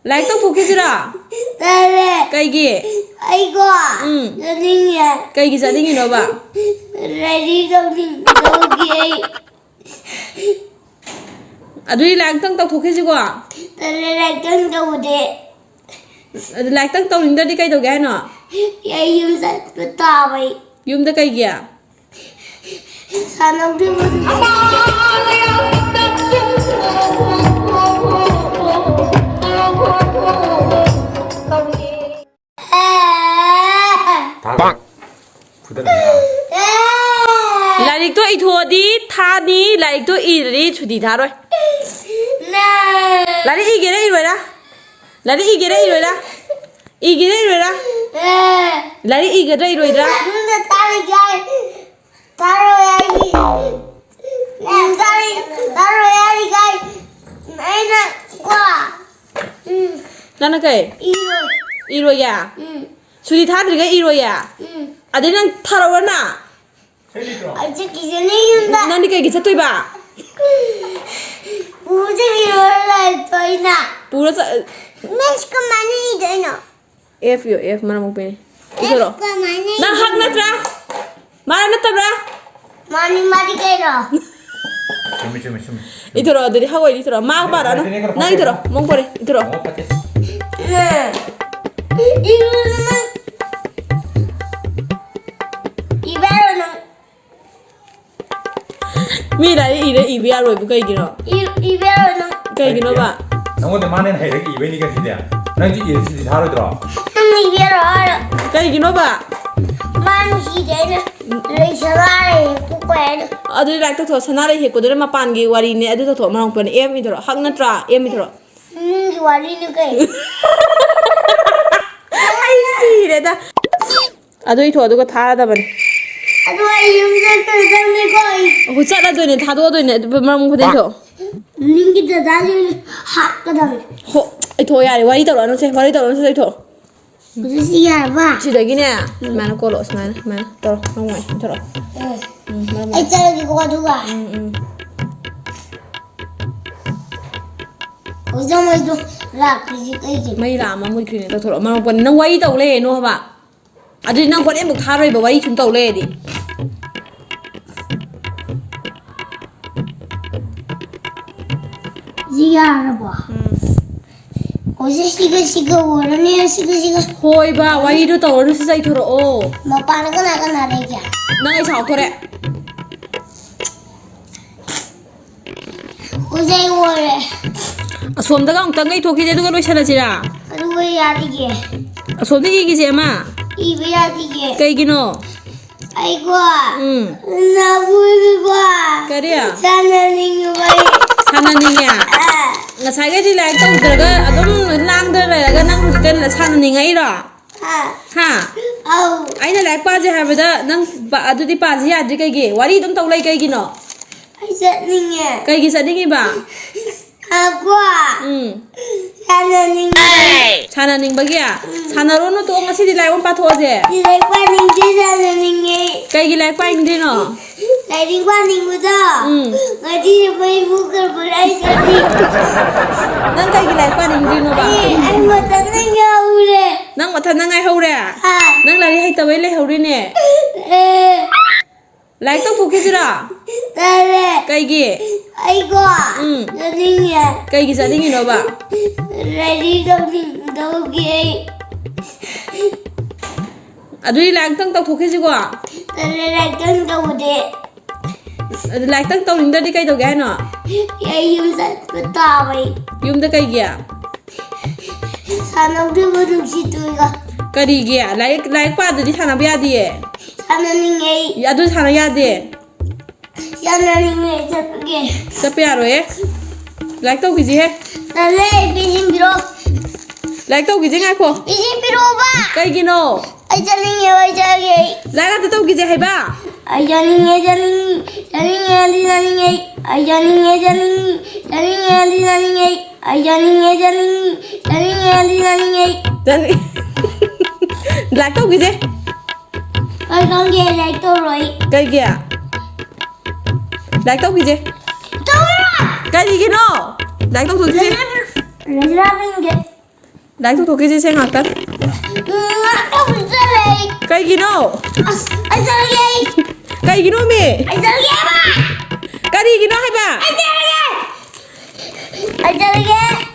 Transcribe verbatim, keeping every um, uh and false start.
ꯂꯥꯏꯔꯤꯛ ꯇꯧꯊꯣꯛꯈꯤꯁꯤꯔꯥ? ꯇꯜꯂꯦ꯫ ꯀꯩꯒꯤ? ꯑꯩꯀꯣ ꯎꯝ꯫ ꯆꯠꯅꯤꯡꯉꯦ꯫ ꯀꯩꯒꯤ ꯆꯠꯅꯤꯡꯉꯤꯅꯣꯕ? ꯂꯥꯏꯔꯤꯛ ꯇꯧꯅꯤꯡꯗꯕꯒꯤ ꯑꯩ꯫ ꯑꯗꯨꯗꯤ ꯂꯥꯏꯔꯤꯛꯇꯪ ꯇꯧꯊꯣꯛꯈꯤꯁꯤꯀꯣ? ꯇꯜꯂꯦ, ꯂꯥꯏꯔꯤꯛꯇꯪ ꯇꯧꯕꯗꯤ꯫ ꯑꯗꯨ ꯂꯥꯏꯔꯤꯛꯇꯪ ꯇꯧꯅꯤꯡꯗ꯭ꯔꯗꯤ ꯀꯩꯗꯧꯒꯦ ꯍꯥꯏꯅꯣ? ꯑꯩ ꯌꯨꯝ ꯆꯠꯄ ꯇꯥꯕ ꯑꯩ꯫ ꯌꯨꯝꯗ ꯀꯩꯒꯤ? ꯁꯥꯟꯅꯧꯗꯣꯏꯕ꯫ ꯊꯥꯔꯣ꯫ ꯐꯨꯗꯠꯂꯒ꯫ ꯂꯥꯏꯔꯤꯛꯇꯣ ꯏꯊꯣꯛꯑꯗꯤ ꯊꯥꯅꯤ, ꯂꯥꯏꯔꯤꯛꯇꯣ ꯏꯗ꯭ꯔꯗꯤ ꯁꯨꯇꯤ ꯊꯥꯔꯣꯏ꯫ ꯂꯥꯏꯔꯤꯛ ꯏꯒꯦꯔꯥ ꯏꯔꯣꯏꯔꯥ? ꯂꯥꯏꯔꯤꯛ ꯏꯒꯦꯔꯥ ꯏꯔꯣꯏꯔꯥ? ꯏꯒꯦꯔꯥ ꯏꯔꯣꯏꯔꯥ? ꯂꯥꯏꯔꯤꯛ ꯏꯒꯗ꯭ꯔꯥ ꯏꯔꯣꯏꯗ꯭ꯔꯥ? ꯌꯨꯝꯗ ꯊꯥꯔꯣꯏ ꯍꯥꯏ꯫ ꯊꯥꯔꯣꯏ ꯍꯥꯏ꯫ ꯎꯝ, ꯊꯥꯔꯣꯏ, ꯊꯥꯔꯣꯏ ꯍꯥꯏ꯫ ꯑꯩꯅ ꯀꯣ꯫ ꯎꯝ꯫ ꯅꯪꯅ ꯀꯩ? ꯏꯔꯣꯏ꯫ ꯏꯔꯣꯏꯌꯦ? ꯎꯝ꯫ ꯁꯨꯇꯤ ꯊꯥꯗ꯭ꯔꯤꯉꯩ ꯏꯔꯣꯏꯌꯦ? ꯎꯝ꯫ ꯑꯗꯩ ꯅꯪ ꯊꯥꯔꯛꯑꯣꯔ ꯅꯪ? ꯑꯩ ꯆꯠꯈꯤꯒꯅꯤ ꯌꯨꯝꯗ꯫ ꯅꯪꯗꯤ ꯀꯩꯒꯤ ꯆꯠꯇꯣꯏꯕ? ꯄꯨꯔ ꯆꯠꯈꯤꯔꯣꯏ ꯂꯥꯏꯔꯤꯛꯇꯣ ꯑꯩꯅ꯫ ꯄꯨꯔ ꯆꯠ- ꯃꯤꯁ, ꯀꯃꯥꯏꯅ ꯏꯗꯣꯏꯅꯣ? F ꯏꯌꯣ, F ꯃꯔꯝ ꯃꯣꯛꯄꯅꯤ꯫ ꯏꯊꯣꯔꯛꯑꯣ꯫ F ꯀꯃꯥꯏꯅ ꯅꯪ ꯍꯛ ꯏꯗꯣꯏꯅꯣ? ꯅꯠꯇ꯭ꯔꯥ? ꯃꯥꯅ ꯅꯠꯇꯕ꯭ꯔꯥ? ꯃꯥꯅꯤ, ꯃꯥꯗꯤ ꯀꯩꯅꯣ? ꯆꯨꯝꯃꯤ, ꯆꯨꯝꯃꯤ, ꯆꯨꯝꯃꯤ꯫ ꯏꯊꯣꯔꯛꯑꯣ, ꯑꯗꯨꯗꯤ ꯍꯛ ꯑꯣꯏꯗꯤ ꯏꯊꯣꯔꯛꯑꯣ꯫ ꯃꯥ ꯄꯥꯔꯛꯑꯅꯨ꯫ ꯅꯠꯇꯦ, ꯅꯠꯇꯦ, ꯅꯪ ꯏꯊꯣꯔꯛꯑꯣ, ꯃꯣꯡ ꯄꯣꯔꯦ, ꯏꯊꯣꯔꯛꯑꯣ꯫ ꯑꯣ, ꯐꯠꯇꯦ꯫ ꯏꯔꯨꯅꯨ ꯅꯪ꯫ ꯏꯕꯥꯔꯣ ꯅꯪ꯫ ꯃꯤ ꯂꯥꯏꯔꯤꯛ ꯏꯔ ꯏꯕ ꯌꯥꯔꯣꯏꯕ ꯀꯩꯒꯤꯅꯣ? ꯏ-, ꯏꯕ ꯌꯥꯔꯣꯏ ꯅꯪ꯫ ꯀꯩꯒꯤꯅꯣꯕ? ꯅꯪꯉꯣꯟꯗ ꯃꯥꯅ ꯍꯦꯟꯅ ꯍꯩꯔꯒ ꯏꯕꯩꯅꯤ ꯀꯩꯅꯣ ꯁꯤꯗꯤ꯫ ꯅꯪꯁꯨ ꯏꯔꯗꯤ ꯁꯤꯗꯤ ꯊꯥꯔꯣꯏꯗ꯭ꯔꯣ? ꯅꯪ ꯏꯕ ꯌꯥꯔꯣꯏ ꯍꯥꯏꯔꯣ? ꯀꯩꯒꯤꯅꯣꯕ? ꯃꯥ ꯅꯨꯡꯁꯤꯗꯦ ꯑꯩꯅ꯫ ꯂꯩ ꯁꯅꯥꯔꯦ ꯍꯦꯛ ꯄꯣꯛꯄ ꯍꯥꯏꯅ꯫ ꯑꯗꯨꯗꯤ ꯂꯥꯏꯔꯤꯛ ꯇꯧꯊꯣꯛꯑꯣ꯫ ꯁꯅꯥꯔꯩ ꯍꯦꯛꯄꯗꯨꯅ ꯃꯄꯥꯟꯒꯤ ꯋꯥꯔꯤꯅꯦ꯫ ꯑꯗꯨ ꯇꯧꯊꯣꯛꯑꯣ꯫ ꯃꯔꯝ ꯃꯣꯛꯄꯅꯤ꯫ M ꯏꯊꯣꯔꯛꯑꯣ꯫ ꯍꯛ ꯅꯠꯇ꯭ꯔꯥ? M ꯏꯊꯣꯔꯛꯑꯣ꯫ ꯏꯃꯨꯡꯒꯤ ꯋꯥꯔꯤꯅꯤ ꯀꯩ꯫ ꯑꯩ ꯁꯤꯔꯦꯗ꯫ ꯑꯗꯨ ꯏꯊꯣꯛ, ꯑꯗꯨꯒ ꯊꯥꯔꯗꯕꯅꯤ꯫ ꯑꯗꯨ ꯑꯩ ꯌꯨꯝ ꯆꯠꯀꯗꯕꯅꯤꯀꯣ ꯑꯩ꯫ ꯑꯩꯈꯣꯏ ꯆꯠꯂꯗꯣꯏꯅꯦ, ꯊꯥꯗꯣꯛꯑꯗꯣꯏꯅꯦ꯫ ꯑꯗꯨ ꯃꯔꯝ ꯈꯨꯗꯤꯡ ꯏꯊꯣꯛ꯫ ꯅꯤꯡꯒꯤ ꯗꯗꯥꯒꯤ ꯍꯥꯠꯀꯗꯕꯅꯤ꯫ ꯍꯣ, ꯏꯊꯣꯛ ꯌꯥꯔꯦ꯫ ꯋꯥꯔꯤ ꯇꯧꯔꯛꯑꯅꯨꯁꯦ, ꯋꯥꯔꯤ ꯇꯧꯔꯛꯑꯅꯨꯁꯦ, ꯏꯊꯣꯛ꯫ ꯍꯧꯖꯤꯛ ꯁꯤ ꯌꯥꯔꯕ? ꯁꯤꯗꯒꯤꯅꯦ, ꯎꯝ꯫ ꯁꯨꯃꯥꯏꯅ ꯀꯣꯜꯂꯛꯑꯣ, ꯁꯨꯃꯥꯏꯅ, ꯁꯨꯃꯥꯏꯅ ꯇꯧꯔꯣ꯫ ꯅꯪ ꯋꯥꯔꯤ ꯏꯊꯣꯔꯛꯑꯣ꯫ ꯎꯝ꯫ ꯎꯝ, ꯃꯔꯝ ꯑꯩ ꯆꯠꯂꯒꯦꯀꯣ ꯑꯗꯨꯒ꯫ ꯎꯝ, ꯎꯝ꯫ ꯍꯧꯖꯤꯛ ꯃꯩꯗꯣ ꯂꯥꯛꯇ꯭ꯔꯤꯁꯤ ꯀꯩꯒꯤꯅꯣ? ꯃꯩ ꯂꯥꯛꯑꯝꯃ ꯃꯨꯠꯈ꯭ꯔꯤꯅꯦ꯫ ꯇꯧꯊꯣꯔꯛꯑꯣ꯫ ꯃꯔꯝ ꯃꯣꯛꯄꯅꯤ꯫ ꯅꯪ ꯋꯥꯔꯤ ꯇꯧ ꯂꯩꯔꯦꯅꯣ ꯍꯥꯏꯕ꯫ ꯑꯗꯨꯗꯤ ꯅꯪ ꯍꯣꯔꯦꯟ ꯑꯃꯨꯛ ꯊꯥꯔꯣꯏꯕ, ꯋꯥꯔꯤ ꯁꯨꯝ ꯇꯧ ꯂꯩꯔꯗꯤ꯫ ꯁꯤ ꯌꯥꯔꯕꯣ? ꯎꯝ꯫ ꯍꯧꯖꯤꯛ ꯁꯤꯒ ꯁꯤꯒ ꯑꯣꯏꯔꯅꯤ, ꯁꯤꯒ ꯁꯤꯒ꯫ ꯍꯣꯏꯕ, ꯋꯥꯔꯤꯗꯣ ꯇꯧꯔꯅꯨ, ꯁꯤ ꯆꯩꯊꯣꯔꯛꯑꯣ꯫ ꯃꯄꯥꯟꯗ ꯀꯅꯥ ꯀꯅꯥ ꯂꯩꯒꯦ? ꯅꯪ ꯑꯩ ꯁꯥꯎꯊꯣꯔꯛꯑꯦ꯫ ꯍꯧꯖꯤꯛ ꯑꯩ ꯑꯣꯏꯔꯦ꯫ ꯑꯁꯣꯝꯗꯒ ꯑꯃꯨꯛꯇꯪ ꯀꯩꯊꯣꯛꯈꯤꯁꯦ, ꯑꯗꯨꯒ ꯂꯣꯏꯁꯤꯜꯂꯁꯤꯔꯥ? ꯑꯗꯨꯒ ꯌꯥꯗꯤꯌꯦ꯫ ꯑꯁꯣꯝꯗ ꯏꯈꯤꯁꯦ ꯑꯃ꯫ ꯏꯕ ꯌꯥꯗꯤꯌꯦ꯫ ꯀꯩꯒꯤꯅꯣ? ꯑꯩꯀꯣ꯫ ꯎꯝ꯫ ꯅꯕꯨꯏꯀꯣ꯫ ꯀꯔꯤ? ꯁꯥꯟꯅꯅꯤꯡꯉꯤꯕ ꯑꯩ꯫ ꯁꯥꯟꯅꯅꯤꯡꯉꯦ? ꯑꯥ꯫ ꯉꯁꯥꯏꯒꯩꯗꯤ ꯂꯥꯏꯔꯤꯛ ꯇꯧꯗ꯭ꯔꯒ ꯑꯗꯨꯝ ꯂꯥꯡꯗ ꯂꯩꯔꯒ ꯅꯪ ꯍꯧꯖꯤꯛꯇ ꯁꯥꯟꯅꯅꯤꯡꯉꯛꯏꯔꯣ? ꯑꯥ꯫ ꯍꯥ? ꯑꯧ꯫ ꯑꯩꯅ ꯂꯥꯏꯔꯤꯛ ꯄꯥꯁꯦ ꯍꯥꯏꯕꯗ ꯅꯪ ꯄꯥ-, ꯑꯗꯨꯗꯤ ꯄꯥꯁꯦ ꯌꯥꯗ꯭ꯔꯤ ꯀꯩꯒꯤ? ꯋꯥꯔꯤ ꯑꯗꯨꯝ ꯇꯧ ꯂꯩ ꯀꯩꯒꯤꯅꯣ? ꯑꯩ ꯆꯠꯅꯤꯡꯉꯦ꯫ ꯀꯩꯒꯤ ꯆꯠꯅꯤꯡꯉꯤꯕ? ꯍꯥ, ꯀꯣ꯫ ꯎꯝ꯫ ꯁꯥꯟꯅꯅꯤꯡꯉꯦ꯫ ꯁꯥꯟꯅꯅꯤꯡꯕꯒꯤ? ꯎꯝ꯫ ꯁꯥꯟꯅꯔꯣꯅꯨ, ꯇꯣꯛꯑꯣ, ꯉꯁꯤꯗꯤ ꯂꯥꯏꯔꯤꯛ ꯑꯣꯏꯅ ꯄꯥꯊꯣꯛꯑꯁꯦ꯫ ꯂꯥꯏꯔꯤꯛ ꯄꯥꯅꯤꯡꯗꯦ, ꯁꯥꯟꯅꯅꯤꯡꯉꯦ꯫ ꯀꯩꯒꯤ ꯂꯥꯏꯔꯤꯛ ꯄꯥꯅꯤꯡꯗ꯭ꯔꯤꯅꯣ? ꯂꯥꯏꯔꯤꯛ ꯄꯥꯅꯤꯡꯕꯗꯣ꯫ ꯎꯝ꯫ ꯉꯁꯤ ꯃꯩ ꯃꯨꯠꯈ꯭ꯔꯕ꯭ꯔꯥ ꯑꯩ ꯈꯪꯗꯦ꯫ ꯅꯪ ꯀꯩꯒꯤ ꯂꯥꯏꯔꯤꯛ ꯄꯥꯅꯤꯡꯗ꯭ꯔꯤꯅꯣꯕ? ꯑꯩ, ꯑꯩ ꯃꯊꯟꯇ ꯉꯥꯎꯔꯦ꯫ ꯅꯪ ꯃꯊꯟꯇ ꯉꯥꯏꯍꯧꯔꯦ? ꯑꯥ꯫ ꯅꯪ ꯂꯥꯏꯔꯤꯛ ꯍꯩꯇꯕꯩ ꯂꯩꯍꯧꯔꯤꯅꯦ꯫ ꯑꯦ꯫ ꯂꯥꯏꯔꯤꯛ ꯇꯧꯊꯣꯛꯈꯤꯁꯤꯔꯣ? ꯇꯜꯂꯦ꯫ ꯀꯩꯒꯤ? ꯑꯩꯀꯣ ꯎꯝ꯫ ꯆꯠꯅꯤꯡꯉꯦ꯫ ꯀꯩꯒꯤ ꯆꯠꯅꯤꯡꯉꯤꯅꯣꯕ? ꯂꯥꯏꯔꯤꯛ ꯇꯧꯅꯤꯡꯗꯕꯒꯤ ꯑꯩ꯫ ꯑꯗꯨꯗꯤ ꯂꯥꯏꯔꯤꯛꯇꯪ ꯇꯧꯊꯣꯛꯈꯤꯁꯤꯀꯣ? ꯇꯜꯂꯦ, ꯂꯥꯏꯔꯤꯛꯇꯪ ꯇꯧꯕꯗꯤ꯫ ꯑꯗꯨ ꯂꯥꯏꯔꯤꯛꯇꯪ ꯇꯧꯅꯤꯡꯗ꯭ꯔꯗꯤ ꯀꯩꯗꯧꯒꯦ ꯍꯥꯏꯅꯣ? ꯑꯩ ꯌꯨꯝ ꯆꯠꯄ ꯇꯥꯕ ꯑꯩ꯫ ꯌꯨꯝꯗ ꯀꯩꯒꯤ? ꯁꯥꯟꯅꯧꯗꯣꯏꯕ ꯅꯨꯡꯁꯤꯠꯇꯨꯒ꯫ ꯀꯔꯤꯒꯤ? ꯂꯥꯏꯔꯤꯛ, ꯂꯥꯏꯔꯤꯛ ꯄꯥꯗ꯭ꯔꯗꯤ ꯁꯥꯟꯅꯕ ꯌꯥꯗꯤꯌꯦ꯫ ꯁꯥꯟꯅꯅꯤꯡꯉꯦ ꯑꯩ꯫ ꯑꯗꯨ ꯁꯥꯟꯅ ꯌꯥꯗꯦ꯫ ꯁꯥꯟꯅꯅꯤꯡꯉꯦ ꯑꯩ, ꯆꯠꯄꯒꯦ꯫ ꯆꯠꯄ ꯌꯥꯔꯣꯏꯌꯦ꯫ ꯂꯥꯏꯔꯤꯛ ꯇꯧꯈꯤꯁꯤꯍꯦ꯫ ꯇꯜꯂꯦ, ꯄꯤꯁꯤꯟꯕꯤꯔꯣ꯫ ꯂꯥꯏꯔꯤꯛ ꯇꯧꯈꯤꯁꯦ, ꯉꯥꯏꯈꯣ꯫ ꯄꯤꯁꯤꯟꯕꯤꯔꯣꯕ꯫ ꯀꯩꯒꯤꯅꯣ? ꯑꯩ ꯆꯠꯅꯤꯡꯉꯦ, ꯑꯩ ꯆꯠꯂꯒꯦ ꯑꯩ꯫ ꯂꯥꯏꯔꯤꯛ ꯑꯝꯇ ꯇꯧꯈꯤꯁꯦ ꯍꯥꯏꯕ꯫ ꯑꯩ ꯆꯠꯅꯤꯡꯉꯦ, ꯆꯠꯅꯤꯡ-, ꯆꯠꯅꯤꯡꯉꯦ, ꯑꯩ ꯆꯠꯅꯤꯡꯉꯦ꯫ ꯑꯩ ꯆꯠꯅꯤꯡꯉꯦ, ꯆꯠꯅꯤꯡ-, ꯆꯠꯅꯤꯡꯉꯦ, ꯑꯩ ꯆꯠꯅꯤꯡꯉꯦ꯫ ꯑꯩ ꯆꯠꯅꯤꯡꯉꯦ, ꯆꯠꯅꯤꯡ-, ꯆꯠꯅꯤꯡꯉꯦ, ꯑꯩ ꯆꯠꯅꯤꯡꯉꯦ꯫ ꯆꯠꯅꯤꯡ-, ꯂꯥꯏꯔꯤꯛ ꯇꯧꯈꯤꯁꯦ꯫ ꯑꯩ ꯈꯪꯗꯦ, ꯂꯥꯏꯔꯤꯛ ꯇꯧꯔꯣꯏ꯫ ꯀꯩꯒꯤ? ꯂꯥꯏꯔꯤꯛ ꯇꯧꯈꯤꯁꯦ꯫ ꯇꯧꯔꯣꯏ! ꯀꯔꯤꯒꯤꯅꯣ? ꯂꯥꯏꯔꯤꯛ ꯇꯧꯊꯣꯛꯈꯤꯁꯦ꯫ ꯂꯥꯏꯔꯤꯛ ꯔꯥꯖꯥ ꯃꯤꯡꯒꯦ꯫ ꯂꯥꯏꯔꯤꯛ ꯇꯧꯊꯣꯛꯈꯤꯁꯤꯁꯦ ꯉꯥꯛꯇꯪ꯫ ꯉꯥꯛꯇꯪ ꯆꯠꯂꯦ꯫ ꯀꯩꯒꯤꯅꯣ? ꯑꯁ, ꯑꯩ ꯆꯠꯂꯒꯦ ꯑꯩ꯫ ꯀꯩꯒꯤꯅꯣ ꯃꯤ? ꯑꯩ ꯆꯠꯂꯒꯦ ꯍꯥꯏꯕ꯫ ꯀꯔꯤꯒꯤꯅꯣ ꯍꯥꯏꯕ? ꯑꯩ ꯆꯠꯂꯒꯦ꯫ ꯑꯩ ꯆꯠꯂꯒꯦ꯫